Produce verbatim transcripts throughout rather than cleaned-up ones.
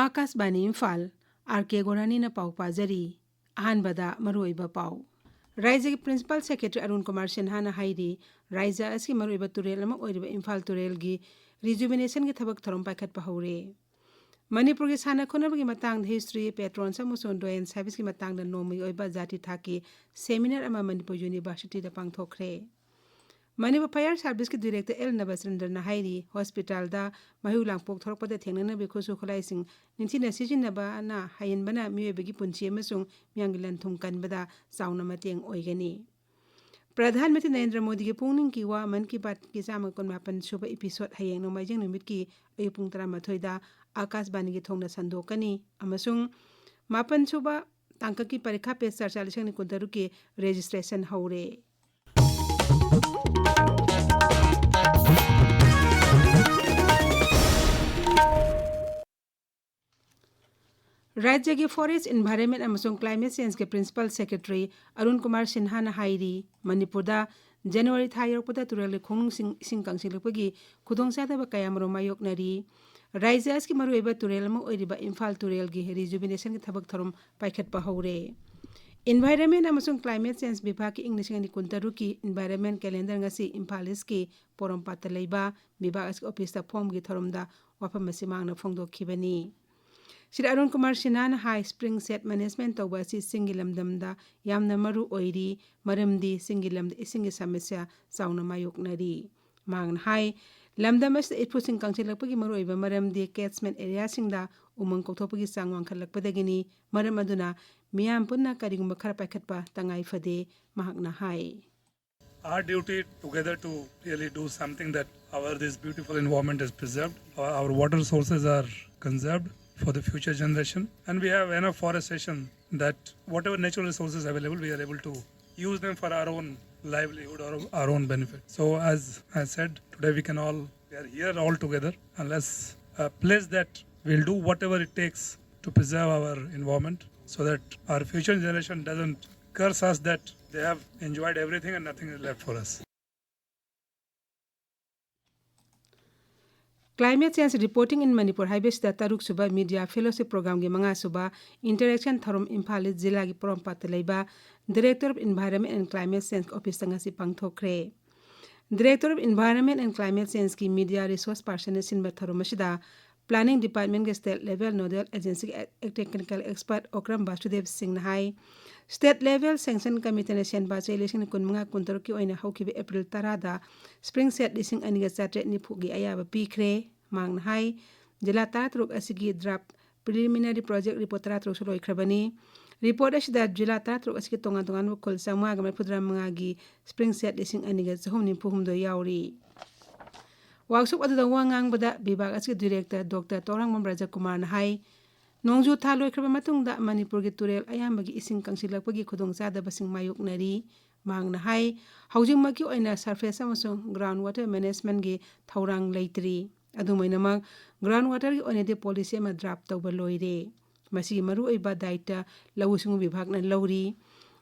ꯑꯥꯀꯥꯁꯕꯥꯅꯤ Imphal, R ꯀꯦ ꯒꯣꯔꯥꯅꯤꯅ ꯄꯥꯎ ꯄꯥꯖꯔꯤ꯫ ꯑꯍꯥꯟꯕꯗ ꯃꯔꯨꯑꯣꯏꯕ ꯄꯥꯎ꯫ ꯔꯥꯏꯖ꯭ꯌꯒꯤ ꯄ꯭ꯔꯤꯟꯁꯤꯄꯥꯜ ꯁꯦꯀ꯭ꯔꯦꯇꯔꯤ ꯑꯔꯨꯟ ꯀꯨꯃꯥꯔ ꯁꯤꯟꯍꯥꯅ ꯍꯥꯏꯔꯤ, ꯔꯥꯏꯖ꯭ꯌ ꯑꯁꯤꯒꯤ ꯃꯔꯨꯑꯣꯏꯕ ꯇꯨꯔꯦꯜ ꯑꯃ ꯑꯣꯏꯔꯤꯕ ꯏꯝꯐꯥꯜ ꯇꯨꯔꯦꯜꯒꯤ ꯔꯤꯖꯨꯚꯤꯅꯦꯁꯟꯒꯤ ꯊꯕꯛ ꯊꯧꯔꯝ ꯄꯥꯏꯈꯠꯄ ꯍꯧꯔꯦ꯫ ꯃꯅꯤꯄꯨꯔꯒꯤ ꯁꯥꯟꯅ ꯈꯣꯠꯅꯕꯒꯤ ꯃꯇꯥꯡꯗ ꯍꯤꯁꯇ꯭ꯔꯤ, ꯄꯦꯇ꯭ꯔꯣꯟꯁ ꯑꯃꯁꯨꯡ ꯗ꯭ꯔꯣꯌꯟ ꯁꯥꯔꯚꯤꯁꯀꯤ ꯃꯇꯥꯡꯗ ꯅꯣꯡꯃꯒꯤ ꯑꯣꯏꯕ ꯖꯥꯇꯤ ꯊꯥꯛꯀꯤ ꯁꯦꯃꯤꯅꯥꯔ ꯑꯃ ꯃꯅꯤꯄꯨꯔ ꯌꯨꯅꯤꯚꯔꯁꯤꯇꯤꯗ ꯄꯥꯡꯊꯣꯛꯈ꯭ꯔꯦ꯫ ꯃꯅꯤꯄꯨꯔ ꯐꯥꯌꯔ ꯁꯥꯔꯚꯤꯁꯀꯤ ꯗꯤꯔꯦꯛꯇꯔ ꯑꯦꯜ ꯅꯕꯆꯟꯗ꯭ꯔꯅ ꯍꯥꯏꯔꯤ, ꯍꯣꯁꯄꯤꯇꯥꯜꯗ ꯃꯩꯍꯧ ꯂꯥꯡꯄꯣꯛ ꯊꯣꯛꯂꯛꯄꯗ ꯊꯦꯡꯅꯅꯕꯒꯤ ꯈꯨꯠꯁꯨ ꯈꯨꯠꯂꯥꯏꯁꯤꯡ ꯅꯤꯡꯊꯤꯅ ꯁꯤꯖꯤꯟꯅꯕꯅ ꯍꯩꯍꯟꯕꯅ ꯃꯤꯑꯣꯏꯕꯒꯤ ꯄꯨꯟꯁꯤ ꯑꯃꯁꯨꯡ ꯃꯤꯌꯥꯝꯒꯤ ꯂꯟ ꯊꯨꯝ ꯀꯟꯕꯗ ꯆꯥꯎꯅ ꯃꯇꯦꯡ ꯑꯣꯏꯒꯅꯤ꯫ ꯄ꯭ꯔꯙꯥꯟ ꯃꯟꯇ꯭ꯔꯤ ꯅꯔꯦꯟꯗ꯭ꯔ ꯃꯣꯗꯤꯒꯤ ꯄꯨꯛꯅꯤꯡꯒꯤ ꯋꯥ ꯃꯟ ꯀꯤ ꯕꯥꯠꯀꯤ ꯆꯥꯝꯃ ꯀꯨꯟꯃꯥꯄꯟ ꯁꯨꯕ ꯏꯄꯤꯁꯣꯗ ꯍꯌꯦꯡ ꯅꯣꯡꯃꯥꯏꯖꯤꯡ ꯅꯨꯃꯤꯠꯀꯤ ꯑꯌꯨꯛ ꯄꯨꯡ ꯇꯔꯥꯃꯥꯊꯣꯏꯗ ꯑꯥꯀꯥꯁꯕꯥꯅꯤꯒꯤ ꯊꯣꯡꯅ ꯁꯟꯗꯣꯛꯀꯅꯤ ꯑꯃꯁꯨꯡ ꯃꯥꯄꯟ ꯁꯨꯕ ꯇꯥꯡꯀꯛꯀꯤ ꯄꯔꯤꯈꯥ ꯄꯦ ꯆꯔꯆꯥ ꯂꯤꯁꯤꯡ ꯑꯅꯤ ꯀꯨꯟꯇꯔꯨꯛꯀꯤ ꯔꯦꯖꯤꯁꯇ꯭ꯔꯦꯁꯟ ꯍꯧꯔꯦ꯫ ꯔꯥꯖ꯭ꯌꯒꯤ ꯐꯣꯔꯦꯁ, ꯏꯟꯚꯥꯏꯔꯟꯃꯦꯟ ꯑꯃꯁꯨꯡ climate ꯆꯦꯟꯖꯀꯤ principal secretary Arun Kumar ꯁꯤꯟꯍꯥꯅ ꯍꯥꯏꯔꯤ, ꯃꯅꯤꯄꯨꯔꯗ ꯖꯅꯋꯥꯔꯤ ꯊꯥ ꯌꯧꯔꯛꯄꯗ ꯇꯨꯔꯦꯜꯒꯤ ꯈꯣꯡꯅꯨꯡꯁꯤꯡ ꯏꯁꯤꯡ ꯀꯪꯁꯤꯜꯂꯛꯄꯒꯤ ꯈꯨꯗꯣꯡꯆꯥꯗꯕ ꯀꯌꯥꯃꯔꯨꯝ ꯃꯥꯌꯣꯛꯅꯔꯤ꯫ ꯔꯥꯖ꯭ꯌ ꯑꯁꯤꯒꯤ ꯃꯔꯨꯑꯣꯏꯕ ꯇꯨꯔꯦꯜ ꯑꯃ ꯑꯣꯏꯔꯤꯕ ꯏꯝꯐꯥꯜ ꯇꯨꯔꯦꯜꯒꯤ ꯔꯤꯖꯨꯚꯤꯅꯦꯁꯟꯒꯤ ꯊꯕꯛ ꯊꯧꯔꯝ ꯄꯥꯏꯈꯠꯄ ꯍꯧꯔꯦ꯫ ꯏꯟꯚꯥꯏꯔꯟꯃꯦꯟ ꯑꯃꯁꯨꯡ ꯀ꯭ꯂꯥꯏꯃꯦꯠ ꯆꯦꯟꯖ ꯕꯤꯚꯥꯒꯀꯤ ꯏꯪ ꯂꯤꯁꯤꯡ ꯑꯅꯤ ꯀꯨꯟꯇꯔꯨꯛꯀꯤ ꯏꯟꯚꯥꯏꯔꯟꯃꯦꯟ ꯀꯦꯂꯦꯟꯗꯔ ꯉꯁꯤ ꯏꯝꯐꯥꯜ ꯏꯁꯀꯤ ꯄꯣꯔꯣꯝꯄꯥꯠꯇ ꯂꯩꯕ ꯕꯤꯚꯥꯒ ꯑꯁꯤꯒꯤ ꯑꯣꯐꯤꯁꯇ ꯐꯣꯡꯕꯒꯤ ꯊꯧꯔꯝꯗ ꯋꯥꯐꯝ ꯑꯁꯤ ꯃꯍꯥꯛꯅ ꯐꯣꯡꯗꯣꯛꯈꯤꯕꯅꯤ꯫ ꯁ꯭ꯔꯤ ꯑꯔꯨꯟ ꯀꯨꯃꯥꯔ ꯁꯤꯟꯍꯥꯅ ꯍꯥꯏ, ꯁ꯭ꯄ꯭ꯔꯤꯡ ꯁꯦꯠ ꯃꯦꯅꯦꯖꯃꯦꯟ ꯇꯧꯕ ꯑꯁꯤ ꯆꯤꯡꯒꯤ ꯂꯝꯗꯝꯗ ꯌꯥꯝꯅ ꯃꯔꯨ ꯑꯣꯏꯔꯤ, ꯃꯔꯝꯗꯤ ꯆꯤꯡꯒꯤ ꯂꯝꯗ ꯏꯁꯤꯡꯒꯤ ꯁꯃꯁ꯭ꯌꯥ ꯆꯥꯎꯅ ꯃꯥꯌꯣꯛꯅꯔꯤ꯫ ꯃꯍꯥꯛꯅ ꯍꯥꯏ, ꯂꯝꯗꯝ ꯑꯁꯤꯗ ꯏꯐꯨꯁꯤꯡ ꯀꯪꯁꯤꯜꯂꯛꯄꯒꯤ ꯃꯔꯨꯑꯣꯏꯕ ꯃꯔꯝꯗꯤ ꯀꯦꯠꯁꯃꯦꯟ ꯑꯦꯔꯤꯌꯥꯁꯤꯡꯗ ꯎꯃꯪ ꯀꯣꯛꯊꯣꯛꯄꯒꯤ ꯆꯥꯡ ꯋꯥꯡꯈꯠꯂꯛꯄꯗꯒꯤꯅꯤ꯫ ꯃꯔꯝ ꯑꯗꯨꯅ ꯃꯤꯌꯥꯝ ꯄꯨꯟꯅ ꯀꯔꯤꯒꯨꯝꯕ ꯈꯔ ꯄꯥꯏꯈꯠꯄ ꯇꯉꯥꯏ ꯐꯗꯦ, ꯃꯍꯥꯛꯅ ꯍꯥꯏ꯫ Our duty together to really do something that our this beautiful environment is preserved, our, our water sources are conserved for the future generation, and we have enough forestation that whatever natural resources available, we are able to use them for our own livelihood or our own benefit. So, as I said, today we can all, we are here all together, and let's uh, pledge that we'll do whatever it takes to preserve our environment so that our future generation doesn't curse us that they have enjoyed everything and nothing is left for us. Climate Change Reporting in Manipur ꯍꯥꯏꯕꯁꯤꯗ ꯇꯔꯨꯛ ꯁꯨꯕ Media Fellowship Programꯒꯤ ꯃꯉꯥ ꯁꯨꯕ Interaction ꯊꯧꯔꯝ ꯏꯝꯐꯥꯜ ꯏꯁ ꯖꯤꯂꯥꯒꯤ ꯄꯣꯔꯣꯝꯄꯥꯠꯇ ꯂꯩꯕ Director of Environment and Climate Change Officeꯇ ꯉꯁꯤ ꯄꯥꯡꯊꯣꯛꯈ꯭ꯔꯦ꯫ Director of Environment and Climate Changeꯀꯤ Media Resource Personꯅ ꯁꯤꯟꯕ ꯊꯧꯔꯝ ꯑꯁꯤꯗ Planning Departmentꯒꯤ State Level Nodal Agencyꯒꯤ Technical Expert Okram ꯕꯥꯁꯨꯗꯦꯕ ꯁꯤꯡꯅ ꯍꯥꯏ, State Level Sanction Committeeꯅ ꯁꯦꯟꯕꯥ ꯆꯍꯤ ꯂꯤꯁꯤꯡ ꯀꯨꯟꯃꯉꯥ ꯀꯨꯟꯇꯔꯨꯛꯀꯤ ꯑꯣꯏꯅ ꯍꯧꯈꯤꯕ Aprilꯇꯔꯥꯗ Spring Set ꯂꯤꯁꯤꯡ ꯑꯅꯤꯒ ꯆꯥꯇ꯭ꯔꯦꯠ ꯅꯤꯐꯨꯒꯤ ꯑꯌꯥꯕ ꯄꯤꯈ꯭ꯔꯦ꯫ ꯃꯍꯥꯛꯅ ꯍꯥꯏ, ꯖꯤꯂꯥ ꯇꯔꯥꯇꯔꯨꯛ ꯑꯁꯤꯒꯤ Draft Preliminary Project Report ꯇꯔꯥꯇꯔꯨꯛꯁꯨ ꯂꯣꯏꯈ꯭ꯔꯕꯅꯤ꯫ Report ꯑꯁꯤꯗ ꯖꯤꯂꯥ ꯇꯔꯥꯇꯔꯨꯛ ꯑꯁꯤꯒꯤ ꯇꯣꯉꯥꯟ ꯇꯣꯉꯥꯟꯕ ꯈꯨꯜ ꯆꯥꯝꯃꯉꯥꯒ ꯃꯔꯤꯐꯨꯇꯔꯥ ꯃꯉꯥꯒꯤ Spring Set ꯂꯤꯁꯤꯡ ꯑꯅꯤꯒ ꯆꯍꯨꯝ ꯅꯤꯐꯨ ꯍꯨꯝꯗꯣꯏ ꯌꯥꯎꯔꯤ꯫ ꯋꯥꯛꯁꯣꯞ ꯑꯗꯨꯗ ꯋꯥ ꯉꯥꯡꯕꯗ ꯕꯤꯚꯥꯒ ꯑꯁꯤꯒꯤ Director Doctor ꯇꯣꯔꯥꯡꯕꯝ ꯔꯥꯖꯀꯨꯃꯥꯔꯅ ꯍꯥꯏ, ꯅꯣꯡꯖꯨ ꯊꯥ ꯂꯣꯏꯈ꯭ꯔꯕ ꯃꯇꯨꯡꯗ ꯃꯅꯤꯄꯨꯔꯒꯤ ꯇꯨꯔꯦꯜ ꯑꯌꯥꯝꯕꯒꯤ ꯏꯁꯤꯡ ꯀꯪꯁꯤꯜꯂꯛꯄꯒꯤ ꯈꯨꯗꯣꯡꯆꯥꯗꯕꯁꯤꯡ ꯃꯥꯌꯣꯛꯅꯔꯤ꯫ ꯃꯍꯥꯛꯅ ꯍꯥꯏ, ꯍꯧꯖꯤꯛꯃꯛꯀꯤ ꯑꯣꯏꯅ surface ꯑꯃꯁꯨꯡ ground water managementꯀꯤ ꯊꯧꯔꯥꯡ ꯂꯩꯇ꯭ꯔꯤ꯫ ꯑꯗꯨꯝ ꯑꯣꯏꯅꯃꯛ, ground waterꯒꯤ ꯑꯣꯏꯅꯗꯤ policy ꯑꯃ draft ꯇꯧꯕ ꯂꯣꯏꯔꯦ꯫ ꯃꯁꯤꯒꯤ ꯃꯔꯨꯑꯣꯏꯕ ꯗꯥꯌꯤꯠꯇ ꯂꯧꯎ ꯁꯤꯡꯎ ꯕꯤꯚꯥꯒꯅ ꯂꯧꯔꯤ꯫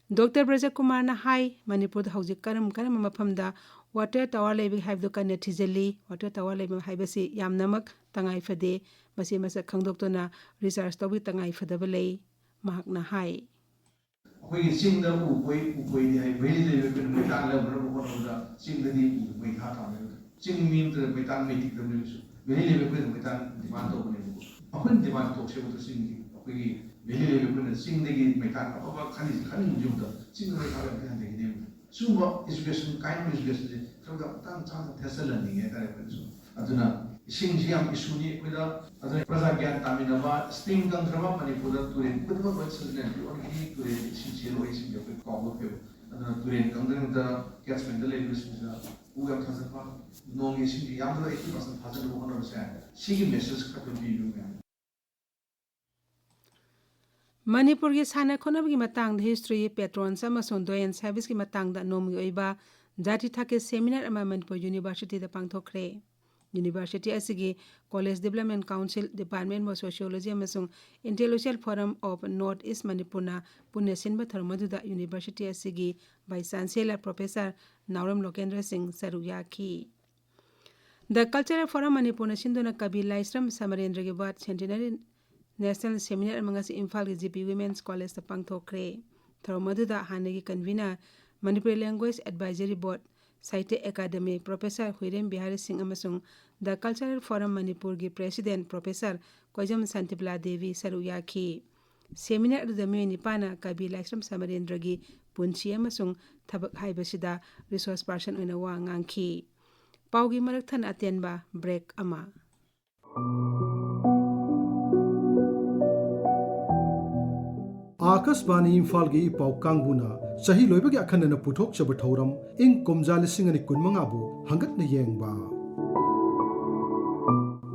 ꯗꯣꯛꯇꯔ ꯕ꯭ꯔꯖꯀꯨꯃꯥꯔꯅ ꯍꯥꯏ, ꯃꯅꯤꯄꯨꯔꯗ ꯍꯧꯖꯤꯛ ꯀꯔꯝ ꯀꯔꯝꯕ ꯃꯐꯝꯗ water tower ꯂꯩꯕꯒꯦ ꯍꯥꯏꯕꯗꯨ ꯀꯟꯅ ꯊꯤꯖꯤꯜꯂꯤ꯫ Water tower ꯂꯩꯕ ꯍꯥꯏꯕꯁꯤ ꯌꯥꯝꯅꯃꯛ ꯇꯉꯥꯏ ꯐꯗꯦ꯫ ꯃꯁꯤ ꯃꯁꯛ ꯈꯪꯗꯣꯛꯇꯨꯅ research ꯇꯧꯕꯒꯤ ꯇꯉꯥꯏ ꯐꯗꯕ ꯂꯩ, ꯃꯍꯥꯛꯅ ꯍꯥꯏ꯫ ꯑꯩꯈꯣꯏꯒꯤ ꯆꯤꯡꯗ ꯎ ꯀꯣꯏ, ꯎ ꯀꯣꯏꯗꯤ ꯍꯥꯏ, valley ꯂꯩꯕ ꯑꯩꯈꯣꯏꯅ ꯃꯩꯇꯥꯟ ꯂꯧꯅꯅꯕ ꯍꯣꯠꯅꯕꯗ ꯆꯤꯡꯗꯗꯤ ꯎ ꯃꯩ ꯊꯥ ꯇꯥꯕꯅꯦꯕ꯫ ꯆꯤꯡ ꯃꯤ ꯑꯃꯇꯅ ꯃꯩꯇꯥꯟ ꯃꯩ ꯇꯤꯛꯇꯕꯅꯦꯕꯁꯨ, valley ꯂꯩꯕ ꯑꯩꯈꯣꯏꯅ ꯃꯩꯇꯥꯟ demand ꯇꯧꯕꯅꯦꯕꯀꯣ꯫ ꯑꯩꯈꯣꯏꯅ demand ꯇꯧꯁꯦꯕꯗ ꯆꯤꯡꯒꯤ, ꯑꯩꯈꯣꯏꯒꯤ valley ꯂꯩꯕ ꯑꯩꯈꯣꯏꯅ ꯆꯤꯡꯗꯒꯤ ꯃꯩꯇꯥꯟ ꯑꯐꯕ ꯈꯜꯂꯤꯁꯦ, ꯈꯟꯅꯤꯡꯕꯁꯦ ꯑꯃꯗ ꯆꯤꯡꯗ ꯃꯩ ꯊꯥꯕ ꯌꯥꯝ ꯊꯤ ꯍꯟꯊꯈꯤꯅꯦꯕ꯫ ꯁꯤꯒꯨꯝꯕ education, kind of educationꯁꯦ ꯈꯔ ꯈꯔ ꯃꯇꯥꯡ ꯆꯥꯅ ꯊꯦꯠꯆꯜꯍꯟꯅꯤꯡꯉꯦ ꯍꯥꯏꯇꯥꯔꯦ ꯑꯩꯈꯣꯏꯅꯁꯨ꯫ ꯑꯗꯨꯅ ꯏꯁꯤꯡꯁꯤ ꯌꯥꯝ issueꯅꯤ ꯑꯩꯈꯣꯏꯗ꯫ ꯑꯗꯨꯅ ꯄ꯭ꯔꯖꯥ ꯒ꯭ꯌꯥꯟ ꯇꯥꯃꯤꯟꯅꯕ, stream ꯀꯪꯈ꯭ꯔꯕ ꯃꯅꯤꯄꯨꯔꯗ ꯇꯨꯔꯦꯜ ꯈꯨꯗꯤꯡꯃꯛ ꯂꯣꯏ salinity ꯑꯣꯟꯈꯤꯅꯤ, ꯇꯨꯔꯦꯜ ꯏꯁꯤꯡ ꯆꯦꯜꯂꯣꯏ, ꯏꯁꯤꯡꯁꯦ ꯑꯩꯈꯣꯏ ꯀꯥꯎꯕ ꯐꯩꯕ꯫ ꯑꯗꯨꯅ ꯇꯨꯔꯦꯜ ꯀꯪꯗ꯭ꯔꯤꯉꯩꯗ catchmentꯗ ꯂꯩꯔꯤꯕꯁꯤꯡꯁꯤꯗ ꯄꯨꯛ ꯌꯥꯝ ꯊꯥꯖꯕ, ꯅꯣꯡꯒꯤ ꯏꯁꯤꯡꯁꯤ ꯌꯥꯝꯗꯕ eighty percent ꯊꯥꯖꯅꯕ ꯍꯣꯠꯅꯕꯁꯦ, ꯁꯤꯒꯤ message ꯈꯛꯇꯪ ꯄꯤꯕꯤꯌꯨ ꯃꯌꯥꯝ꯫ ꯃꯅꯤꯄꯨꯔꯒꯤ ꯁꯥꯟꯅ ꯈꯣꯠꯅꯕꯒꯤ ꯃꯇꯥꯡꯗ history, patrons ꯑꯃꯁꯨꯡ ꯗꯣꯌꯟ serviceꯀꯤ ꯃꯇꯥꯡꯗ ꯅꯣꯡꯃꯒꯤ ꯑꯣꯏꯕ ꯖꯥꯇꯤ ꯊꯥꯛꯀꯤ seminar ꯑꯃ ꯃꯅꯤꯄꯨꯔ Universityꯗ ꯄꯥꯡꯊꯣꯛꯈ꯭ꯔꯦ꯫ University ꯑꯁꯤꯒꯤ College Development Council, Department of Sociology ꯑꯃꯁꯨꯡ Intellectual Forum of North East ꯃꯅꯤꯄꯨꯔꯅ ꯄꯨꯟꯅ ꯁꯤꯟꯕ ꯊꯧꯔꯝ ꯑꯗꯨꯗ University ꯑꯁꯤꯒꯤ Vice Chancellor Professor ꯅꯥꯎꯔꯦꯝ ꯂꯣꯀꯦꯟꯗ꯭ꯔ ꯁꯤꯡ ꯁꯔꯨꯛ ꯌꯥꯈꯤ꯫ The Cultural Forum ꯃꯅꯤꯄꯨꯔꯅ ꯁꯤꯟꯗꯨꯅ ꯀꯕꯤ ꯂꯥꯏꯁ꯭ꯔꯝ ꯁꯃꯔꯦꯟꯗ꯭ꯔꯒꯤ ꯕꯥꯔꯠ ꯁꯦꯟꯇꯤꯅꯔꯤ ꯅꯦꯁꯅꯦꯜ ꯁꯦꯃꯤꯅꯥꯔ ꯑꯃ ꯉꯁꯤ ꯏꯝꯐꯥꯜꯒꯤ ꯖꯤ ꯄꯤ ꯋꯤꯃꯦꯟꯁ ꯀꯣꯂꯦꯖꯇ ꯄꯥꯡꯊꯣꯛꯈ꯭ꯔꯦ꯫ ꯊꯧꯔꯝ ꯑꯗꯨꯗ ꯍꯥꯟꯅꯒꯤ ꯀꯟꯚꯤꯅꯔ, ꯃꯅꯤꯄꯨꯔꯤ ꯂꯦꯡꯒ꯭ꯋꯦꯖ ꯑꯦꯗꯚꯥꯏꯖꯔꯤ ꯕꯣꯔꯗ, ꯁꯥꯍꯤꯇ꯭ꯌ ꯑꯦꯀꯥꯗꯃꯤ ꯄ꯭ꯔꯣꯐꯦꯁꯔ ꯍꯨꯏꯔꯦꯝ ꯕꯤꯍꯥꯔꯤ ꯁꯤꯡ ꯑꯃꯁꯨꯡ The Cultural Forum ꯃꯅꯤꯄꯨꯔꯒꯤ ꯄ꯭ꯔꯦꯁꯤꯗꯦꯟꯠ ꯄ꯭ꯔꯣꯐꯦꯁꯔ ꯀꯣꯏꯖꯝ ꯁꯥꯟꯇꯤꯕꯂꯥ ꯗꯦꯕꯤ ꯁꯔꯨꯛ ꯌꯥꯈꯤ꯫ ꯁꯦꯃꯤꯅꯥꯔ ꯑꯗꯨꯗ ꯃꯤꯑꯣꯏ ꯅꯤꯄꯥꯟꯅ ꯀꯕꯤ ꯂꯥꯏꯁ꯭ꯔꯝ ꯁꯃꯔꯦꯟꯗ꯭ꯔꯒꯤ ꯄꯨꯟꯁꯤ ꯑꯃꯁꯨꯡ ꯊꯕꯛ ꯍꯥꯏꯕꯁꯤꯗ ꯔꯤꯁꯣꯔꯁ ꯄꯥꯔꯁꯟ ꯑꯣꯏꯅ ꯋꯥ ꯉꯥꯡꯈꯤ꯫ ꯄꯥꯎꯒꯤ ꯃꯔꯛ ꯊꯠꯅ ꯑꯇꯦꯟꯕ ꯕ꯭ꯔꯦꯛ ꯑꯃ꯫ ꯑꯥꯀꯥꯁꯕꯥꯅꯤ ꯏꯝꯐꯥꯜꯒꯤ ꯏ ꯄꯥꯎ ꯀꯥꯡꯕꯨꯅ ꯆꯍꯤ ꯂꯣꯏꯕꯒꯤ ꯑꯈꯟꯅꯅ ꯄꯨꯊꯣꯛꯆꯕ ꯊꯧꯔꯝ ꯏꯪ ꯀꯨꯝꯖꯥ ꯂꯤꯁꯤꯡ ꯑꯅꯤ ꯀꯨꯟꯃꯉꯥꯕꯨ ꯍꯪꯒꯠꯅ ꯌꯦꯡꯕ꯫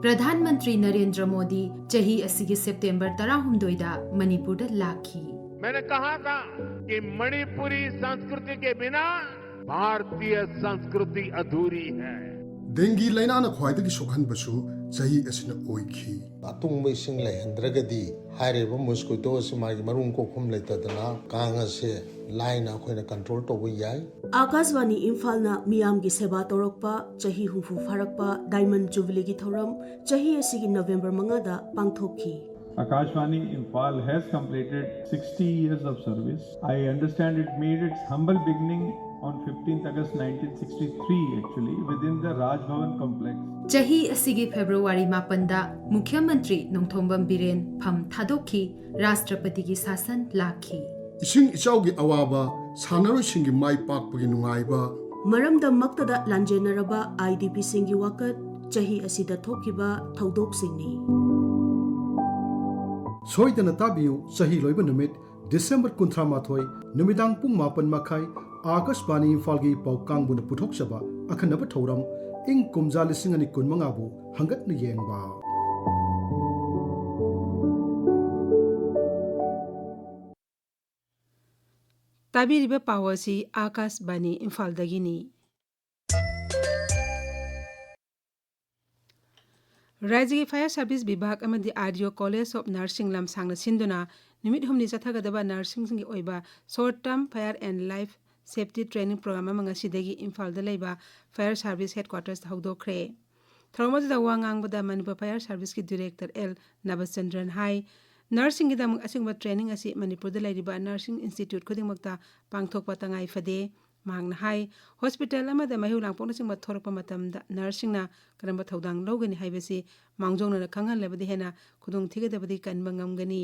ꯄ꯭ꯔꯙꯥꯟ ꯃꯟꯇ꯭ꯔꯤ ꯅꯔꯦꯟꯗ꯭ꯔ ꯃꯣꯗꯤ ꯆꯍꯤ ꯑꯁꯤꯒꯤ ꯁꯦꯞꯇꯦꯝꯕꯔ ꯇꯔꯥꯍꯨꯝꯗꯣꯏꯗ ꯃꯅꯤꯄꯨꯔꯗ ꯂꯥꯛꯈꯤ꯫ मैंने कहा था कि मणिपुरी संस्कृति के बिना भारतीय संस्कृति अधूरी है। ꯗꯦꯡꯒꯤ ꯂꯥꯏꯅꯥꯅ ꯈ꯭ꯋꯥꯏꯗꯒꯤ ꯁꯣꯛꯍꯟꯕꯁꯨ ꯆꯍꯤ ꯑꯁꯤꯅ ꯑꯣꯏꯈꯤ꯫ ꯑꯇꯨꯡꯕ ꯏꯁꯤꯡ ꯂꯩꯍꯟꯗ꯭ꯔꯒꯗꯤ ꯍꯥꯏꯔꯤꯕ ꯃꯣꯁꯀꯤꯇꯣ ꯑꯁꯤ ꯃꯥꯒꯤ ꯃꯔꯨꯝ ꯀꯣꯛꯐꯝ ꯂꯩꯇꯗꯅ ꯀꯥꯡ ꯑꯁꯦ ꯂꯥꯏꯅ ꯑꯩꯈꯣꯏꯅ ꯀꯟꯇ꯭ꯔꯣꯜ ꯇꯧꯕ ꯌꯥꯏ꯫ ꯑꯥꯀꯥꯁꯕꯥꯅꯤ ꯏꯝꯐꯥꯜꯅ ꯃꯤꯌꯥꯝꯒꯤ ꯁꯦꯕꯥ ꯇꯧꯔꯛꯄ ꯆꯍꯤ ꯍꯨꯝꯐꯨ ꯐꯥꯔꯛꯄ ꯗꯥꯏꯃꯟ ꯖꯨꯕꯤꯂꯤꯒꯤ ꯊꯧꯔꯝ ꯆꯍꯤ ꯑꯁꯤꯒꯤ ꯅꯕꯦꯝꯕꯔ ꯃꯉꯥꯗ ꯄꯥꯡꯊꯣꯛꯈꯤ꯫ Akashvani Imphal has completed sixty years of service. I understand it made its humble beginning on fifteenth August nineteen sixty-three, actually, within the Raj Bhavan complex. ꯆꯍꯤ ꯑꯁꯤꯒꯤ ꯐꯦꯕ꯭ꯔꯨꯋꯥꯔꯤ ꯃꯥꯄꯟꯗ ꯃꯨꯈ꯭ꯌ ꯃꯟꯇ꯭ꯔꯤ ꯅꯣꯡꯊꯣꯝꯕꯝ ꯕꯤꯔꯦꯟ ꯐꯝ ꯊꯥꯗꯣꯛꯈꯤ, ꯔꯥꯁꯇ꯭ꯔꯄꯇꯤꯒꯤ ꯁꯥꯁꯟ ꯂꯥꯛꯈꯤ꯫ ꯏꯁꯤꯡ ꯏꯆꯥꯎꯒꯤ ꯑꯋꯥꯕ, ꯁꯥꯟꯅꯔꯣꯏꯁꯤꯡꯒꯤ ꯃꯥꯏ ꯄꯥꯛꯄꯒꯤ ꯅꯨꯡꯉꯥꯏꯕ, ꯃꯔꯝꯗꯝꯃꯛꯇꯗ ꯂꯥꯟꯖꯦꯟꯅꯔꯕ ꯑꯥꯏ ꯗꯤ ꯄꯤꯁꯤꯡꯒꯤ ꯋꯥꯀꯠ, ꯆꯍꯤ ꯑꯁꯤꯗ ꯊꯣꯛꯈꯤꯕ ꯊꯧꯗꯣꯛꯁꯤꯡꯅꯤ꯫ ꯁꯣꯏꯗꯅ ꯇꯥꯕꯤꯌꯨ, ꯆꯍꯤ ꯂꯣꯏꯕ ꯅꯨꯃꯤꯠ, ꯗꯤꯁꯦꯝꯕꯔ ꯀꯨꯟꯊ꯭ꯔꯥ ꯃꯥꯊꯣꯏ, ꯅꯨꯃꯤꯗꯥꯡ ꯄꯨꯡ ꯃꯥꯄꯟ ꯃꯈꯥꯏ, ꯑꯥꯀꯥꯁꯕꯥꯅꯤ ꯏꯝꯐꯥꯜꯒꯤ ꯄꯥꯎ ꯀꯥꯡꯕꯨꯅ ꯄꯨꯊꯣꯛꯆꯕ ꯑꯈꯟꯅꯕ ꯊꯧꯔꯝ, ꯏꯪ ꯀꯨꯝꯖꯥ ꯂꯤꯁꯤꯡ ꯑꯅꯤ ꯀꯨꯟꯃꯉꯥꯕꯨ ꯍꯪꯒꯠꯅ ꯌꯦꯡꯕ꯫ ꯇꯥꯕꯤꯔꯤꯕ ꯄꯥꯎ ꯑꯁꯤ ꯑꯥꯀꯥꯁꯕꯥꯅꯤ ꯏꯝꯐꯥꯜꯗꯒꯤꯅꯤ꯫ ꯔꯥꯖ꯭ꯌꯒꯤ ꯐꯥꯌꯔ ꯁꯥꯔꯚꯤꯁ ꯕꯤꯚꯥꯒ ꯑꯃꯗꯤ ꯑꯥꯔ ꯗꯤ ꯑꯣ ꯀꯣꯂꯦꯖ ꯑꯣꯐ ꯅꯔꯁꯤꯡ ꯂꯝꯁꯥꯡꯅ ꯁꯤꯟꯗꯨꯅ ꯅꯨꯃꯤꯠ ꯍꯨꯝꯅꯤ ꯆꯠꯊꯒꯗꯕ ꯅꯔꯁꯤꯡꯁꯤꯡꯒꯤ ꯑꯣꯏꯕ short term fire and life Safety Training Program ꯑꯃ ꯉꯁꯤꯗꯒꯤ ꯏꯝꯐꯥꯜꯗ ꯂꯩꯕ Fire Service Headquarters ꯇ ꯍꯧꯗꯣꯛꯈ꯭ꯔꯦ꯫ ꯊꯧꯔꯝ ꯑꯗꯨꯗ ꯋꯥ ꯉꯥꯡꯕꯗ ꯃꯅꯤꯄꯨꯔ Fire Service ꯀꯤ Director ꯑꯦꯜ ꯅꯕꯆꯟꯗ꯭ꯔꯟ ꯍꯥꯏ, ꯅꯔꯁꯁꯤꯡꯒꯤꯗꯃꯛ ꯑꯁꯤꯒꯨꯝꯕ training ꯑꯁꯤ ꯃꯅꯤꯄꯨꯔꯗ ꯂꯩꯔꯤꯕ nursing institute ꯈꯨꯗꯤꯡꯃꯛꯇ ꯄꯥꯡꯊꯣꯛꯄ ꯇꯉꯥꯏ ꯐꯗꯦ꯫ ꯃꯍꯥꯛꯅ ꯍꯥꯏ, hospital ꯑꯃꯗ ꯃꯩꯍꯧ ꯂꯥꯡꯄꯣꯛꯅꯆꯤꯡꯕ ꯊꯣꯔꯛꯄ ꯃꯇꯝꯗ ꯅꯔꯁꯁꯤꯡꯅ ꯀꯔꯝꯕ ꯊꯧꯗꯥꯡ ꯂꯧꯒꯅꯤ ꯍꯥꯏꯕꯁꯤ ꯃꯥꯡꯖꯧꯅꯅ ꯈꯪꯍꯜꯂꯕꯗꯤ ꯍꯦꯟꯅ ꯈꯨꯗꯣꯡ ꯊꯤꯒꯗꯕꯗꯤ ꯀꯟꯕ ꯉꯝꯒꯅꯤ꯫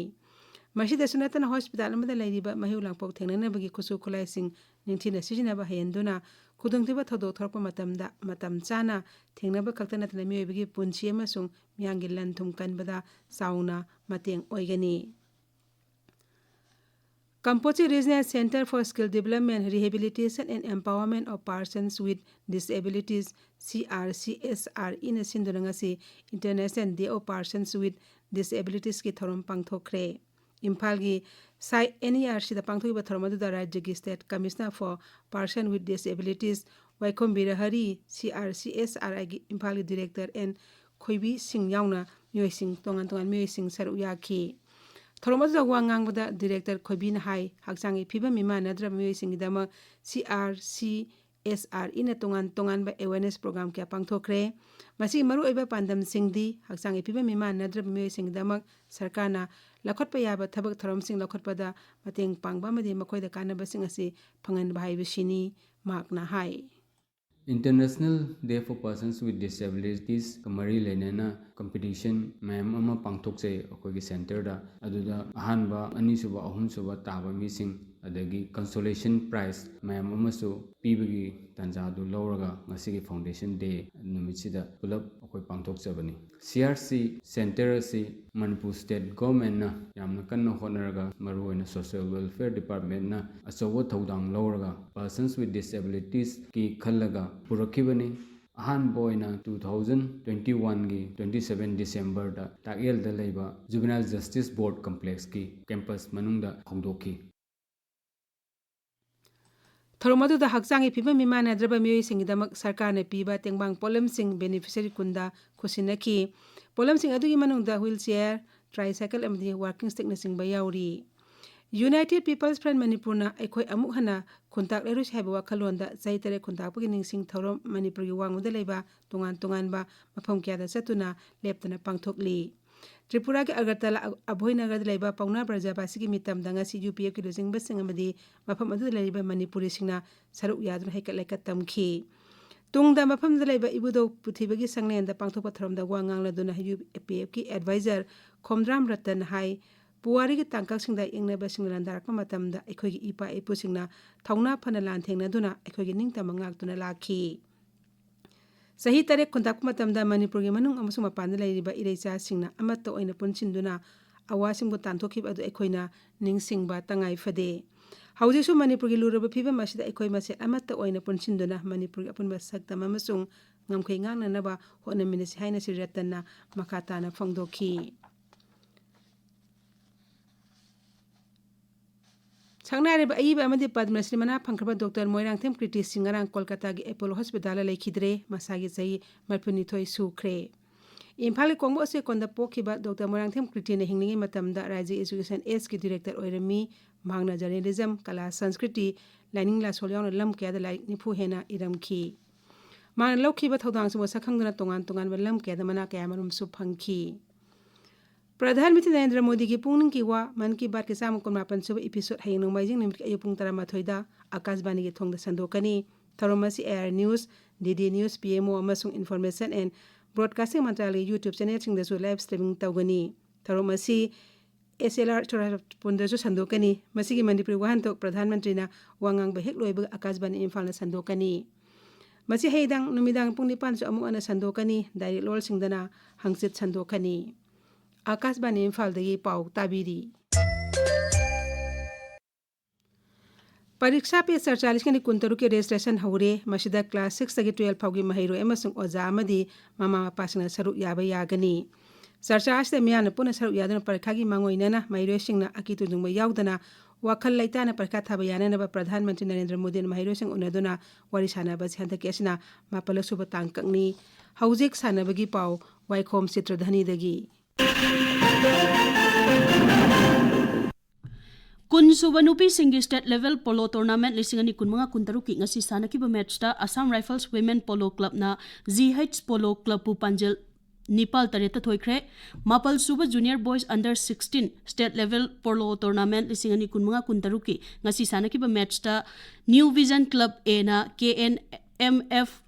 ꯃꯁꯤꯗꯁꯨ ꯅꯠꯇꯅ hospital ꯑꯃꯗ ꯂꯩꯔꯤꯕ ꯃꯩꯍꯧ ꯂꯥꯡꯄꯣꯛ ꯊꯦꯡꯅꯅꯕꯒꯤ ꯈꯨꯠꯁꯨ ꯈꯨꯠꯂꯥꯏꯁꯤꯡ ꯅꯤꯡꯊꯤꯅ ꯁꯤꯖꯤꯟꯅꯕ ꯍꯩꯍꯟꯗꯨꯅ ꯈꯨꯗꯣꯡꯊꯤꯕ ꯊꯧꯗꯣꯛ ꯊꯣꯔꯛꯄ ꯃꯇꯝꯗ ꯃꯇꯝ ꯆꯥꯅ ꯊꯦꯡꯅꯕ ꯈꯛꯇ ꯅꯠꯇꯅ ꯃꯤꯑꯣꯏꯕꯒꯤ ꯄꯨꯟꯁꯤ ꯑꯃꯁꯨꯡ ꯃꯤꯌꯥꯝꯒꯤ ꯂꯟ ꯊꯨꯝ ꯀꯟꯕꯗ ꯆꯥꯎꯅ ꯃꯇꯦꯡ ꯑꯣꯏꯒꯅꯤ꯫ Kampotchi Regional Centre for Skill Development, Rehabilitation and Empowerment of Persons with Disabilities, C R C S R E ꯅ ꯁꯤꯟꯗꯨꯅ ꯉꯁꯤ International Day of Persons with Disabilities ꯀꯤ ꯊꯧꯔꯝ ꯄꯥꯡꯊꯣꯛꯈ꯭ꯔꯦ꯫ ꯏꯝꯐꯥꯜꯒꯤ ꯁꯥꯏ N E R C ꯗ ꯄꯥꯡꯊꯣꯛꯈꯤꯕ ꯊꯧꯔꯝ ꯑꯗꯨꯗ ꯔꯥꯖ꯭ꯌꯒꯤ State Commissioner for Person with Disabilities ꯋꯥꯏꯈꯣꯝ Birahari, C R C S R I ꯒꯤ ꯏꯝꯐꯥꯜꯒꯤ Director ꯑꯦꯟ ꯈꯣꯏꯕꯤ ꯁꯤꯡ ꯌꯥꯎꯅ ꯃꯤꯑꯣꯏꯁꯤꯡ, ꯇꯣꯉꯥꯟ ꯇꯣꯉꯥꯟꯕ ꯃꯤꯑꯣꯏꯁꯤꯡ ꯁꯔꯨꯛ ꯌꯥꯈꯤ꯫ ꯊꯧꯔꯝ ꯑꯗꯨꯗ ꯋꯥ ꯉꯥꯡꯕꯗ Director ꯈꯣꯏꯕꯤꯅ ꯍꯥꯏ, ꯍꯛꯆꯥꯡꯒꯤ ꯐꯤꯕꯝ ꯃꯤꯃꯥꯟꯅꯗ꯭ꯔꯕ ꯃꯤꯑꯣꯏꯁꯤꯡꯒꯤꯗꯃꯛ C R C S R E ꯅ ꯇꯣꯉꯥꯟ ꯇꯣꯉꯥꯟꯕ awareness program ꯀꯌꯥ ꯄꯥꯡꯊꯣꯛꯈ꯭ꯔꯦ꯫ ꯃꯁꯤꯒꯤ ꯃꯔꯨꯑꯣꯏꯕ ꯄꯥꯟꯗꯝꯁꯤꯡꯗꯤ ꯍꯛꯆꯥꯡꯒꯤ ꯐꯤꯕꯝ ꯃꯤꯃꯥꯟꯅꯗ꯭ꯔꯕ ꯃꯤꯑꯣꯏꯁꯤꯡꯒꯤꯗꯃꯛ ꯁꯔꯀꯥꯔꯅ ꯂꯧꯈꯠꯄ ꯌꯥꯕ ꯊꯕꯛ ꯊꯧꯔꯝꯁꯤꯡ ꯂꯧꯈꯠꯄꯗ ꯃꯇꯦꯡ ꯄꯥꯡꯕ ꯑꯃꯗꯤ ꯃꯈꯣꯏꯗ ꯀꯥꯟꯅꯕꯁꯤꯡ ꯑꯁꯤ ꯐꯪꯍꯟꯕ ꯍꯥꯏꯕꯁꯤꯅꯤ, ꯃꯍꯥꯛꯅ ꯍꯥꯏ꯫ International Day for Persons with Disabilities ꯀ ꯃꯔꯤ ꯂꯩꯅꯅ competition ꯃꯌꯥꯝ ꯑꯃ ꯄꯥꯡꯊꯣꯛꯆꯩ ꯑꯩꯈꯣꯏꯒꯤ centre ꯗ꯫ ꯑꯗꯨꯗ ꯑꯍꯥꯟꯕ, ꯑꯅꯤꯁꯨꯕ, ꯑꯍꯨꯝꯁꯨꯕ ꯇꯥꯕ ꯃꯤꯁꯤꯡ, ꯑꯗꯒꯤ consolation prize ꯃꯌꯥꯝ ꯑꯃꯁꯨ ꯄꯤꯕꯒꯤ ꯇꯥꯟꯖꯥꯗꯨ ꯂꯧꯔꯒ ꯉꯁꯤꯒꯤ Foundation Day ꯅꯨꯃꯤꯠꯁꯤꯗ ꯄꯨꯂꯞ ꯑꯩꯈꯣꯏ ꯄꯥꯡꯊꯣꯛꯆꯕꯅꯤ꯫ C R C centre ꯑꯁꯤ ꯃꯅꯤꯄꯨꯔ State Government ꯅ ꯌꯥꯝꯅ ꯀꯟꯅ ꯍꯣꯠꯅꯔꯒ, ꯃꯔꯨꯑꯣꯏꯅ Social Welfare Department ꯅ ꯑꯆꯧꯕ ꯊꯧꯗꯥꯡ ꯂꯧꯔꯒ Persons with Disabilities ꯀꯤ ꯈꯜꯂꯒ ꯄꯨꯔꯛꯈꯤꯕꯅꯤ꯫ ꯑꯍꯥꯟꯕ ꯑꯣꯏꯅ two thousand twenty one ꯒꯤ twenty seven December ꯗ ꯇꯥꯛꯌꯦꯜꯗ ꯂꯩꯕ Juvenile Justice Board Complex ꯀꯤ campus ꯃꯅꯨꯡꯗ ꯍꯧꯗꯣꯛꯈꯤ꯫ ꯊꯧꯔꯝ ꯑꯗꯨꯗ ꯍꯛꯆꯥꯡꯒꯤ ꯐꯤꯕꯝ ꯃꯤꯃꯥꯟꯅꯗ꯭ꯔꯕ ꯃꯤꯑꯣꯏꯁꯤꯡꯒꯤꯗꯃꯛ ꯁꯔꯀꯥꯔꯅ ꯄꯤꯕ ꯇꯦꯡꯕꯥꯡ ꯄꯣꯠꯂꯝꯁꯤꯡ beneficiary ꯀꯨꯟꯗ ꯈꯨꯠꯁꯤꯟꯅꯈꯤ꯫ ꯄꯣꯠꯂꯝꯁꯤꯡ ꯑꯗꯨꯒꯤ ꯃꯅꯨꯡꯗ wheelchair, tricycle ꯑꯃꯗꯤ walking stickꯅꯆꯤꯡꯕ ꯌꯥꯎꯔꯤ꯫ United People's Front ꯃꯅꯤꯄꯨꯔꯅ ꯑꯩꯈꯣꯏ ꯑꯃꯨꯛ ꯍꯟꯅ ꯈꯨꯟꯇꯥꯛꯂꯔꯣꯏꯁꯤ ꯍꯥꯏꯕ ꯋꯥꯈꯜꯂꯣꯟꯗ ꯆꯍꯤ ꯇꯔꯦꯠ ꯈꯨꯟꯇꯥꯛꯄꯒꯤ ꯅꯤꯡꯁꯤꯡ ꯊꯧꯔꯝ ꯃꯅꯤꯄꯨꯔꯒꯤ ꯋꯥꯡꯃꯗ ꯂꯩꯕ ꯇꯣꯉꯥꯟ ꯇꯣꯉꯥꯟꯕ ꯃꯐꯝ ꯀꯌꯥꯗ ꯆꯠꯇꯨꯅ ꯂꯦꯞꯇꯅ ꯄꯥꯡꯊꯣꯛꯂꯤ꯫ ꯇ꯭ꯔꯤꯄꯨꯔꯥꯒꯤ ꯑꯒꯔꯇꯂꯥ ꯑ-, ꯑꯚꯣꯏꯅꯒꯔꯗ ꯂꯩꯕ ꯄꯥꯎꯅꯥ ꯕ꯭ꯔꯖꯕꯥꯁꯤꯒꯤ ꯃꯤꯇꯝꯗ ꯉꯁꯤ UPFꯀꯤ ꯂꯨꯆꯤꯡꯕꯁꯤꯡ ꯑꯃꯗꯤ ꯃꯐꯝ ꯑꯗꯨꯗ ꯂꯩꯔꯤꯕ ꯃꯅꯤꯄꯨꯔꯤꯁꯤꯡꯅ ꯁꯔꯨꯛ ꯌꯥꯗꯨꯅ ꯍꯩꯀꯠ ꯂꯩꯀꯠ ꯇꯝꯈꯤ꯫ ꯇꯨꯡꯗ ꯃꯐꯝꯗꯨꯗ ꯂꯩꯕ ꯏꯕꯨꯙꯧ ꯄꯨꯊꯤꯕꯒꯤ ꯁꯪꯂꯦꯟꯗ ꯄꯥꯡꯊꯣꯛꯄ ꯊꯧꯔꯝꯗ ꯋꯥ ꯉꯥꯡꯂꯗꯨꯅ UPFꯀꯤ advisor ꯈꯣꯝꯗ꯭ꯔꯥꯝ ꯔꯇꯟ ꯍꯥꯏ, ꯄꯨꯋꯥꯔꯤꯒꯤ ꯇꯥꯡꯀꯛꯁꯤꯡꯗ ꯌꯦꯡꯅꯕꯁꯤꯡꯅ ꯂꯥꯟꯗꯥꯔꯛꯄ ꯃꯇꯝꯗ ꯑꯩꯈꯣꯏꯒꯤ ꯏꯄꯥ ꯏꯄꯨꯁꯤꯡꯅ ꯊꯧꯅꯥ ꯐꯅ ꯂꯥꯟꯊꯦꯡꯅꯗꯨꯅ ꯑꯩꯈꯣꯏꯒꯤ ꯅꯤꯡꯇꯝꯕ ꯉꯥꯛꯇꯨꯅ ꯂꯥꯛꯈꯤ꯫ ꯆꯍꯤ ꯇꯔꯦꯠ ꯈꯨꯟꯇꯥꯛꯄ ꯃꯇꯝꯗ ꯃꯅꯤꯄꯨꯔꯒꯤ ꯃꯅꯨꯡ ꯑꯃꯁꯨꯡ ꯃꯄꯥꯟꯗ ꯂꯩꯔꯤꯕ ꯏꯔꯩꯆꯥꯁꯤꯡꯅ ꯑꯃꯠꯇ ꯑꯣꯏꯅ ꯄꯨꯟꯁꯤꯟꯗꯨꯅ ꯑꯋꯥꯁꯤꯡꯕꯨ ꯇꯥꯟꯊꯣꯛꯈꯤꯕ ꯑꯗꯨ ꯑꯩꯈꯣꯏꯅ ꯅꯤꯡꯁꯤꯡꯕ ꯇꯉꯥꯏ ꯐꯗꯦ꯫ ꯍꯧꯖꯤꯛꯁꯨ ꯃꯅꯤꯄꯨꯔꯒꯤ ꯂꯨꯔꯕ ꯐꯤꯕꯝ ꯑꯁꯤꯗ ꯑꯩꯈꯣꯏ ꯃꯁꯦꯜ ꯑꯃꯠꯇ ꯑꯣꯏꯅ ꯄꯨꯟꯁꯤꯟꯗꯨꯅ ꯃꯅꯤꯄꯨꯔꯒꯤ ꯑꯄꯨꯟꯕ ꯁꯛꯇꯝ ꯑꯃꯁꯨꯡ ꯉꯝꯈꯩ ꯉꯥꯛꯅꯅꯕ ꯍꯣꯠꯅꯃꯤꯟꯅꯁꯤ ꯍꯥꯏꯅ ꯁ꯭ꯔꯤ ꯔꯇꯟꯅ ꯃꯈꯥ ꯇꯥꯅ ꯐꯣꯡꯗꯣꯛꯈꯤ꯫ ꯁꯛꯅꯥꯏꯔꯕ ꯑꯏꯕ ꯑꯃꯗꯤ ꯄꯗꯃꯁ꯭ꯔꯤ ꯃꯅꯥ ꯐꯪꯈ꯭ꯔꯕ ꯗꯣꯛꯇꯔ ꯃꯣꯏꯔꯥꯡꯊꯦꯝ ꯀ꯭ꯔꯤꯇꯤ ꯁꯤꯡ ꯉꯔꯥꯡ ꯀꯣꯜꯀꯇꯥꯒꯤ ꯑꯦꯄꯣꯂꯣ ꯍꯣꯁꯄꯤꯇꯥꯜꯗ ꯂꯩꯈꯤꯗ꯭ꯔꯦ꯫ ꯃꯁꯥꯒꯤ ꯆꯍꯤ ꯃꯔꯤꯐꯨꯅꯤꯊꯣꯏ ꯁꯨꯈ꯭ꯔꯦ꯫ ꯏꯝꯐꯥꯜꯒꯤ ꯀꯣꯡꯕ ꯎꯆꯦꯛꯀꯣꯟꯗ ꯄꯣꯛꯈꯤꯕ ꯗꯣꯛꯇꯔ ꯃꯣꯏꯔꯥꯡꯊꯦꯝ ꯀ꯭ꯔꯤꯇꯤꯅ ꯍꯤꯡꯂꯤꯉꯩ ꯃꯇꯝꯗ ꯔꯥꯏꯖ꯭ꯌ ꯏꯖꯨꯀꯦꯁꯟ ꯑꯦꯖꯀꯤ ꯗꯤꯔꯦꯛꯇꯔ ꯑꯣꯏꯔꯝꯃꯤ꯫ ꯃꯍꯥꯛꯅ ꯖꯔꯅꯦꯂꯤꯖꯝ, ꯀꯂꯥ, ꯁꯪꯁꯀ꯭ꯔꯤꯇꯤ, ꯂꯥꯏꯅꯤꯡ ꯂꯥꯏꯁꯣꯜ ꯌꯥꯎꯅ ꯂꯝ ꯀꯌꯥꯗ ꯂꯥꯏꯔꯤꯛ ꯅꯤꯐꯨ ꯍꯦꯟꯅ ꯏꯔꯝꯈꯤ꯫ ꯃꯍꯥꯛꯅ ꯂꯧꯈꯤꯕ ꯊꯧꯗꯥꯡꯁꯤꯡꯕꯨ ꯁꯛꯈꯪꯗꯨꯅ ꯇꯣꯉꯥꯟ ꯇꯣꯉꯥꯟꯕ ꯂꯝ ꯀꯌꯥꯗ ꯃꯅꯥ ꯀꯌꯥ ꯃꯔꯨꯝꯁꯨ ꯐꯪꯈꯤ꯫ ꯄ꯭ꯔꯙꯥꯟ ꯃꯟꯇ꯭ꯔꯤ ꯅꯔꯦꯟꯗ꯭ꯔ ꯃꯣꯗꯤꯒꯤ ꯄꯨꯛꯅꯤꯡꯒꯤ ꯋꯥ, ꯃꯟ ꯀꯤ ꯕꯥꯠꯀꯤ ꯆꯥꯝꯃ ꯀꯨꯟꯃꯥꯄꯟ ꯁꯨꯕ episode ꯍꯌꯦꯡ ꯅꯣꯡꯃꯥꯏꯖꯤꯡ ꯅꯨꯃꯤꯠꯀꯤ ꯑꯌꯨꯛ ꯄꯨꯡ ꯇꯔꯥꯃꯥꯊꯣꯏꯗ ꯑꯀꯥꯁꯕꯥꯅꯤꯒꯤ ꯊꯣꯡꯗ ꯁꯟꯗꯣꯛꯀꯅꯤ꯫ ꯊꯧꯔꯝ ꯑꯁꯤ AIR News, DD News, PMO ꯑꯃꯁꯨꯡ Information and Broadcasting ꯃꯟꯇ꯭ꯔꯥꯂꯌꯒꯤ YouTube channelꯁꯤꯡꯗꯁꯨ live streaming ꯇꯧꯒꯅꯤ꯫ ꯊꯧꯔꯝ ꯑꯁꯤ SLR ꯆꯨꯔꯥꯆꯥꯟꯄꯨꯔꯗꯁꯨ ꯁꯟꯗꯣꯛꯀꯅꯤ꯫ ꯃꯁꯤꯒꯤ ꯃꯅꯤꯄꯨꯔꯤ ꯋꯥꯍꯟꯊꯣꯛ ꯄ꯭ꯔꯙꯥꯟ ꯃꯟꯇ꯭ꯔꯤꯅ ꯋꯥ ꯉꯥꯡꯕ ꯍꯦꯛ ꯂꯣꯏꯕꯒ ꯑꯀꯥꯁꯕꯥꯅꯤ ꯏꯝꯐꯥꯜꯅ ꯁꯟꯗꯣꯛꯀꯅꯤ꯫ ꯃꯁꯤ ꯍꯌꯦꯡ ꯅꯨꯃꯤꯗꯥꯡ ꯄꯨꯡ ꯅꯤꯄꯥꯟꯁꯨ ꯑꯃꯨꯛ ꯍꯟꯅ ꯁꯟꯗꯣꯛꯀꯅꯤ꯫ Direct ꯂꯣꯜꯁꯤꯡꯗꯅ ꯍꯪꯆꯤꯠ ꯁꯟꯗꯣꯛꯀꯅꯤ꯫ ꯑꯀꯥꯁꯕꯥꯅꯤ ꯏꯝꯐꯥꯜꯗꯒꯤ ꯄꯥꯎ ꯇꯥꯕꯤꯔꯤ꯫ ꯄꯔꯤꯈ꯭ꯌꯥ ꯄꯦ ꯆꯔꯆꯥꯂꯤꯁꯀꯤ ꯀꯨꯟꯇꯔꯨꯛꯀꯤ registration ꯍꯧꯔꯦ꯫ ꯃꯁꯤꯗ class sixꯇꯒꯤ twelve ꯐꯥꯎꯒꯤ ꯃꯍꯩꯔꯣꯏ ꯑꯃꯁꯨꯡ ꯑꯣꯖꯥ ꯑꯃꯗꯤ ꯃꯃꯥ ꯃꯄꯥꯁꯤꯡꯅ ꯁꯔꯨꯛ ꯌꯥꯕ ꯌꯥꯒꯅꯤ꯫ ꯆꯔꯆꯥ ꯑꯁꯤꯗ ꯃꯤꯌꯥꯝꯅ ꯄꯨꯟꯅ ꯁꯔꯨꯛ ꯌꯥꯗꯨꯅ ꯄꯔꯤꯈ꯭ꯌꯥꯒꯤ ꯃꯥꯡꯑꯣꯏꯅꯅ ꯃꯍꯩꯔꯣꯏꯁꯤꯡꯅ ꯑꯀꯤ ꯇꯨꯖꯨꯡꯕ ꯌꯥꯎꯗꯅ ꯋꯥꯈꯜ ꯂꯩꯇꯥꯅ ꯄꯔꯤꯈ꯭ꯌꯥ ꯊꯥꯕ ꯌꯥꯅꯅꯕ ꯄ꯭ꯔꯙꯥꯟ ꯃꯟꯇ꯭ꯔꯤ ꯅꯔꯦꯟꯗ꯭ꯔ ꯃꯣꯗꯤꯅ ꯃꯍꯩꯔꯣꯏꯁꯤꯡ ꯎꯅꯗꯨꯅ ꯋꯥꯔꯤ ꯁꯥꯟꯅꯕ ꯑꯁꯤ ꯍꯟꯗꯛꯀꯤ ꯑꯁꯤꯅ ꯃꯥꯄꯜꯂꯛ ꯁꯨꯕ ꯇꯥꯡꯀꯛꯅꯤ꯫ ꯍꯧꯖꯤꯛ ꯁꯥꯟꯅꯕꯒꯤ ꯄꯥꯎ ꯋꯥꯏꯈꯣꯝ ꯆꯤꯇ꯭ꯔꯙꯅꯤꯗꯒꯤ꯫ ꯀꯨꯟ ꯁꯨꯕ ꯅꯨꯄꯤꯁꯤꯡꯒꯤ state level polo tournament ꯂꯤꯁꯤꯡ ꯑꯅꯤ ꯀꯨꯟꯃꯉꯥ ꯀꯨꯟꯇꯔꯨꯛꯀꯤ ꯉꯁꯤ ꯁꯥꯟꯅꯈꯤꯕ matchꯇ Assam Rifles Women Polo Clubꯅ G H Polo Clubꯄꯨ ꯄꯥꯟꯖꯜ ꯅꯤꯄꯥꯜ ꯇꯔꯦꯠꯇ ꯊꯣꯏꯈ꯭ꯔꯦ꯫ ꯃꯥꯄꯜ ꯁꯨꯕ Junior Boys Under sixteen state level polo tournament ꯂꯤꯁꯤꯡ ꯑꯅꯤ ꯀꯨꯟꯃꯉꯥ ꯀꯨꯟꯇꯔꯨꯛꯀꯤ ꯉꯁꯤ ꯁꯥꯟꯅꯈꯤꯕ matchꯇ New Vision Club Aꯅ K N M F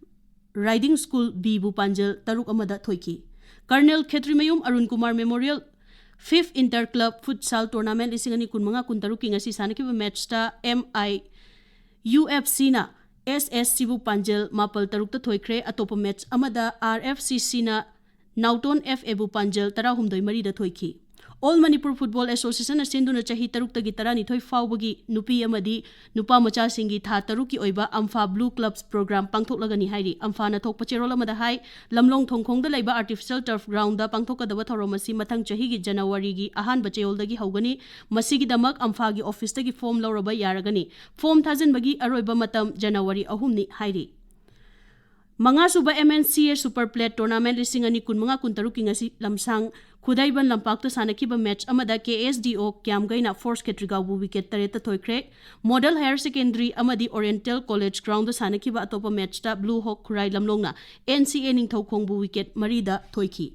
Riding School Bꯕꯨ ꯄꯥꯟꯖꯜ ꯇꯔꯨꯛ ꯑꯃꯗ ꯊꯣꯏꯈꯤ꯫ Colonel ꯈꯦꯇ꯭ꯔꯤꯃꯌꯨꯝ Arun Kumar Memorial fifth Inter Club Futsal Tournament ꯂꯤꯁꯤꯡ ꯑꯅꯤ ꯀꯨꯟꯃꯉꯥ ꯀꯨꯟꯇꯔꯨꯛꯀꯤ ꯉꯁꯤ ꯁꯥꯟꯅꯈꯤꯕ matchꯇ M I U F Cꯅ S S Cꯕꯨ ꯄꯥꯟꯖꯜ ꯃꯥꯄꯜ ꯇꯔꯨꯛꯇ ꯊꯣꯏꯈ꯭ꯔꯦ꯫ ꯑꯇꯣꯞꯄ match ꯑꯃꯗ R F C Cꯅ ꯅꯥꯎꯇꯣꯟ F Aꯕꯨ ꯄꯥꯟꯖꯜ ꯇꯔꯥꯍꯨꯝꯗꯣꯏ ꯃꯔꯤꯗ ꯊꯣꯏꯈꯤ꯫ All Manipur Football Associationꯅ ꯁꯤꯟꯗꯨꯅ ꯆꯍꯤ ꯇꯔꯨꯛꯇꯒꯤ ꯇꯔꯥꯅꯤꯊꯣꯏ ꯐꯥꯎꯕꯒꯤ ꯅꯨꯄꯤ ꯑꯃꯗꯤ ꯅꯨꯄꯥ ꯃꯆꯥꯁꯤꯡꯒꯤ ꯊꯥ ꯇꯔꯨꯛꯀꯤ ꯑꯣꯏꯕ AMFA Blue Clubs Program ꯄꯥꯡꯊꯣꯛꯂꯒꯅꯤ ꯍꯥꯏꯔꯤ꯫ AMFAꯅ ꯊꯣꯛꯄ ꯆꯦꯔꯣꯜ ꯑꯃꯗ ꯍꯥꯏ, ꯂꯝꯂꯣꯡ ꯊꯣꯡꯈꯣꯡꯗ ꯂꯩꯕ Artificial Turf Groundꯗ ꯄꯥꯡꯊꯣꯛꯀꯗꯕ ꯊꯧꯔꯝ ꯑꯁꯤ ꯃꯊꯪ ꯆꯍꯤꯒꯤ Januaryꯒꯤ ꯑꯍꯥꯟꯕ ꯆꯌꯣꯜꯗꯒꯤ ꯍꯧꯒꯅꯤ꯫ ꯃꯁꯤꯒꯤꯗꯃꯛ AMFAꯒꯤ officeꯇꯒꯤ form ꯂꯧꯔꯕ ꯌꯥꯔꯒꯅꯤ꯫ Form ꯊꯥꯖꯤꯟꯕꯒꯤ ꯑꯔꯣꯏꯕ ꯃꯇꯝ January ꯑꯍꯨꯝꯅꯤ ꯍꯥꯏꯔꯤ꯫ ꯃꯉꯥ ꯁꯨꯕ M N C A Super Plate Tournament ꯂꯤꯁꯤꯡ ꯑꯅꯤ ꯀꯨꯟꯃꯉꯥ ꯀꯨꯟꯇꯔꯨꯛꯀꯤ ꯉꯁꯤ ꯂꯝꯁꯥꯡ ꯈꯨꯗꯩꯕꯟ ꯂꯝꯄꯥꯛꯇ ꯁꯥꯟꯅꯈꯤꯕ match ꯑꯃꯗ K S D O ꯀ꯭ꯌꯥꯝꯒꯩꯅ Force ꯈꯦꯇ꯭ꯔꯤꯒꯥꯎꯕꯨ wicket ꯇꯔꯦꯠꯇ ꯊꯣꯏꯈ꯭ꯔꯦ꯫ Model Higher Secondary ꯑꯃꯗꯤ Oriental College Groundꯗ ꯁꯥꯟꯅꯈꯤꯕ ꯑꯇꯣꯞꯄ matchꯇ Blue Hawk Khurai ꯂꯝꯂꯣꯡꯅ N C A ꯅꯤꯡꯊꯧꯈꯣꯡꯕꯨ wicket ꯃꯔꯤꯗ ꯊꯣꯏꯈꯤ꯫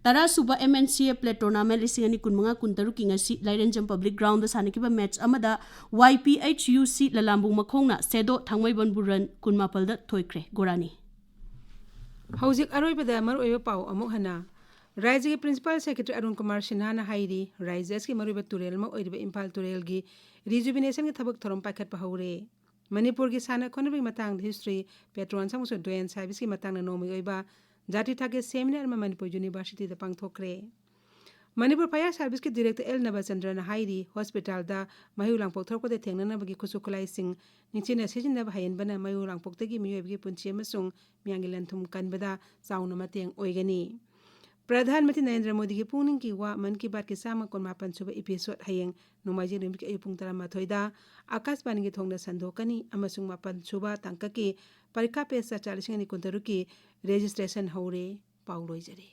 ꯇꯔꯥ ꯁꯨꯕ M N C A Plate Tournament ꯂꯤꯁꯤꯡ ꯑꯅꯤ ꯀꯨꯟꯃꯉꯥ ꯀꯨꯟꯇꯔꯨꯛꯀꯤ ꯉꯁꯤ ꯂꯥꯏꯔꯦꯟꯖꯝ Public Groundꯗ ꯁꯥꯟꯅꯈꯤꯕ match ꯑꯃꯗ Y P H U C ꯂꯂꯥꯝꯕꯨꯡ ꯃꯈꯣꯡꯅ ꯁꯦꯗꯣ ꯊꯥꯡꯃꯩꯕꯟꯕꯨ run ꯀꯨꯟꯃꯥꯄꯜꯗ ꯊꯣꯏꯈ꯭ꯔꯦ꯫ ꯒꯣꯔꯥꯅꯤ꯫ ꯍꯧꯖꯤꯛ ꯑꯔꯣꯏꯕꯗ ꯃꯔꯨꯑꯣꯏꯕ ꯄꯥꯎ ꯑꯃꯨꯛ ꯍꯟꯅ꯫ ꯔꯥꯖ꯭ꯌꯒꯤ Principal Secretary ꯑꯔꯨꯟ ꯀꯨꯃꯥꯔ ꯁꯤꯟꯍꯥꯅ ꯍꯥꯏꯔꯤ, ꯔꯥꯖ꯭ꯌ ꯑꯁꯤꯒꯤ ꯃꯔꯨꯑꯣꯏꯕ ꯇꯨꯔꯦꯜ ꯑꯃ ꯑꯣꯏꯔꯤꯕ ꯏꯝꯐꯥꯜ ꯇꯨꯔꯦꯜꯒꯤ rejuvenationꯒꯤ ꯊꯕꯛ ꯊꯧꯔꯝ ꯄꯥꯏꯈꯠꯄ ꯍꯧꯔꯦ꯫ ꯃꯅꯤꯄꯨꯔꯒꯤ ꯁꯥꯟꯅ ꯈꯣꯠꯅꯕꯒꯤ ꯃꯇꯥꯡꯗ history, patrons ꯑꯃꯁꯨꯡ doyen serviceꯀꯤ ꯃꯇꯥꯡꯗ ꯅꯣꯡꯃꯒꯤ ꯑꯣꯏꯕ ꯖꯥꯇꯤ ꯊꯥꯛꯀꯤ seminar ꯑꯃ ꯃꯅꯤꯄꯨꯔ Universityꯗ ꯄꯥꯡꯊꯣꯛꯈ꯭ꯔꯦ꯫ ꯃꯅꯤꯄꯨꯔ Fire Serviceꯀꯤ Director ꯑꯦꯜ ꯅꯕꯆꯟꯗ꯭ꯔꯅ ꯍꯥꯏꯔꯤ, hospitalꯗ ꯃꯩꯍꯧ ꯂꯥꯡꯄꯣꯛ ꯊꯣꯛꯂꯛꯄꯗ ꯊꯦꯡꯅꯅꯕꯒꯤ ꯈꯨꯠꯁꯨ ꯈꯨꯠꯂꯥꯏꯁꯤꯡ ꯅꯤꯡꯊꯤꯅ ꯁꯤꯖꯤꯟꯅꯕ ꯍꯩꯍꯟꯕꯅ ꯃꯩꯍꯧ ꯂꯥꯡꯄꯣꯛꯇꯒꯤ ꯃꯤꯑꯣꯏꯕꯒꯤ ꯄꯨꯟꯁꯤ ꯑꯃꯁꯨꯡ ꯃꯤꯌꯥꯝꯒꯤ ꯂꯟ ꯊꯨꯝ ꯀꯟꯕꯗ ꯆꯥꯎꯅ ꯃꯇꯦꯡ ꯑꯣꯏꯒꯅꯤ꯫ ꯄ꯭ꯔꯙꯥꯟ ꯃꯟꯇ꯭ꯔꯤ ꯅꯔꯦꯟꯗ꯭ꯔ ꯃꯣꯗꯤꯒꯤ ꯄꯨꯛꯅꯤꯡꯒꯤ ꯋꯥ ꯃꯟ ꯀꯤ ꯕꯥꯠꯀꯤ ꯆꯥꯝꯃ ꯀꯨꯟꯃꯥꯄꯟ ꯁꯨꯕ episode ꯍꯌꯦꯡ ꯅꯣꯡꯃꯥꯏꯖꯤꯡ ꯅꯨꯃꯤꯠꯀꯤ ꯑꯌꯨꯛ ꯄꯨꯡ ꯇꯔꯥꯃꯥꯊꯣꯏꯗ ꯑꯀꯥꯁꯕꯥꯅꯤꯒꯤ ꯊꯣꯡꯗ ꯁꯟꯗꯣꯛꯀꯅꯤ ꯑꯃꯁꯨꯡ ꯃꯥꯄꯟ ꯁꯨꯕ ꯇꯥꯡꯀꯛꯀꯤ ꯄꯔꯤꯈꯥ ꯄꯦ ꯆꯔꯆꯥ ꯂꯤꯁꯤꯡ ꯑꯅꯤ ꯀꯨꯟꯇꯔꯨꯛꯀꯤ registration ꯍꯧꯔꯦ꯫ ꯄꯥꯎ ꯂꯣꯏꯖꯔꯦ꯫